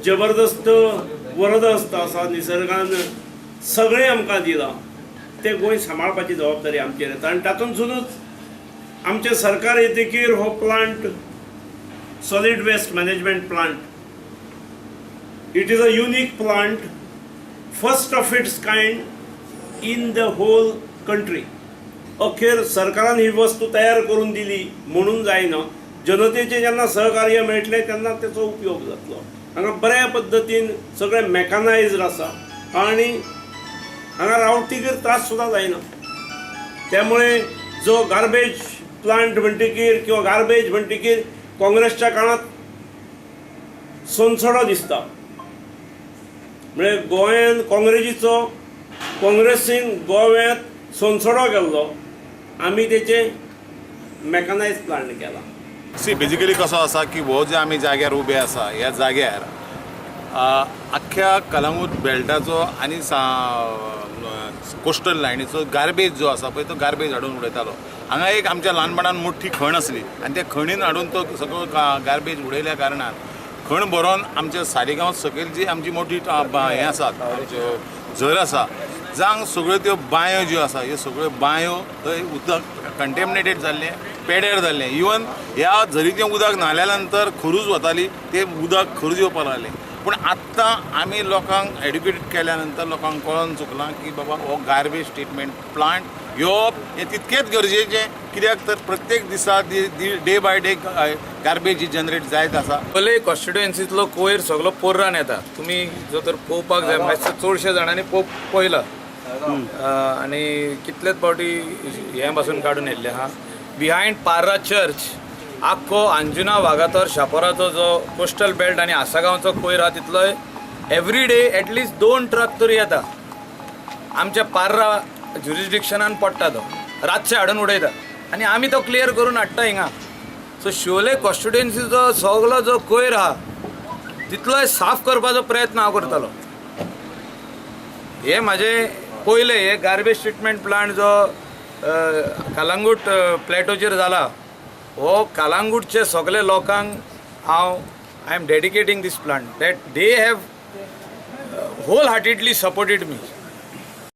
जबरदस्त वरदस्त आसा. निसर्गान सगळें आमकां दिलां. तें गोंय सांबाळपाची जबाबदारी आमचेर येता आनी तातूंतसुनूच आमचें सरकार येतकीर हो plant, solid waste management plant, it is a unique plant, first of its kind in the whole country. अखेर सरकारान ही वस्तू तयार करून दिली म्हणून जायना. जनतेचें जेन्ना सहकार्य मेळटलें तेन्ना तेचो उपयोग जातलो. हांगा बऱ्या पद्दतीन सगळें मॅकनायज्ड आसा आनी हांगा रावतीगीर त्रास सुद्दां जायना. त्यामुळे जो गार्बेज प्लांट म्हणटकीर किंवा गार्बेज म्हणटकीर काँग्रेसच्या काळांत सोनसडो दिसता. म्हणजे गोंयान काँग्रेजीचो, काँग्रेसीन गोव्यांत सोनसडो केल्लो. आमी तेचे मॅकनायज प्लांट केला. सी, बेजिकली कसो आसा की हो जे आमी जाग्यार उबे आसा, ह्या जाग्यार आख्ख्या कलंगूट बेल्टाचो आनी सा कोस्टल लायनीचो गार्बेज जो आसा पळय, तो गार्बेज हाडून उडयतालो. हांगा एक आमच्या ल्हानपणान मोठी खण आसली आनी त्या खणीन हाडून तो सगळो गार्बेज उडयल्या कारणान खण भरोन आमच्या सालिगांव सकयल जी आमची मोठी हें आसात, आमच्यो झर आसा, जावं सगळ्यो त्यो बांयो ज्यो आसा, ह्यो सगळ्यो बांयो थंय उदक कंटेमिनेटेड जाल्लें, पेड्यार जाल्लें. इवन ह्या झरीचें उदक न्हाल्या नंतर खरूज वताली, तें उदक खरूज येवपाक लागलें. पूण आत्तां आमी लोकांक एड्युकेटेड केल्या नंतर लोकांक कळोन चुकलां की बाबा, हो गार्बेज ट्रिटमेंट प्लांट घेवप हें तितकेंच गरजेचें. कित्याक तर प्रत्येक दिसा day by day garbage he generate जायत आसा. पयले कॉन्स्टिट्युएन्सीतलो कोयर सगलो पोर्रान येता. तुमी जो तर पळोवपाक जाय, मातसो चडशे जाणांनी पळयला आनी कितलेच फावटी हें पासून काडून येयल्लें आहा. बिहायंड पार्रा चर्च, आख्खो अंजुना, वागातोर, शापोराचो जो कोस्टल बेल्ट आनी आसागांवचो कोयर आहा, तितलो एवरी डे एटलिस्ट दोन ट्रक तरी येता. आमच्या पार्रा ज्युरिस्डिक्शनान पडटा तो, रातचे हाडून उडयता आनी आमी तो क्लियर करून हाडटा हिंगा. सो शिवोले कॉन्स्टिट्युएन्सीचो सगलो जो कोयर आहा, तितलोय साफ करपाचो प्रयत्न हांव करतलो. हे म्हाजे पयले हे गार्बेज ट्रिटमेंट प्लांट जो कलंगूट प्लॅटोचेर जाला, हो कलंगूटचे सगळे लोकांक हांव I am dedicating this plant that they have wholeheartedly supported me.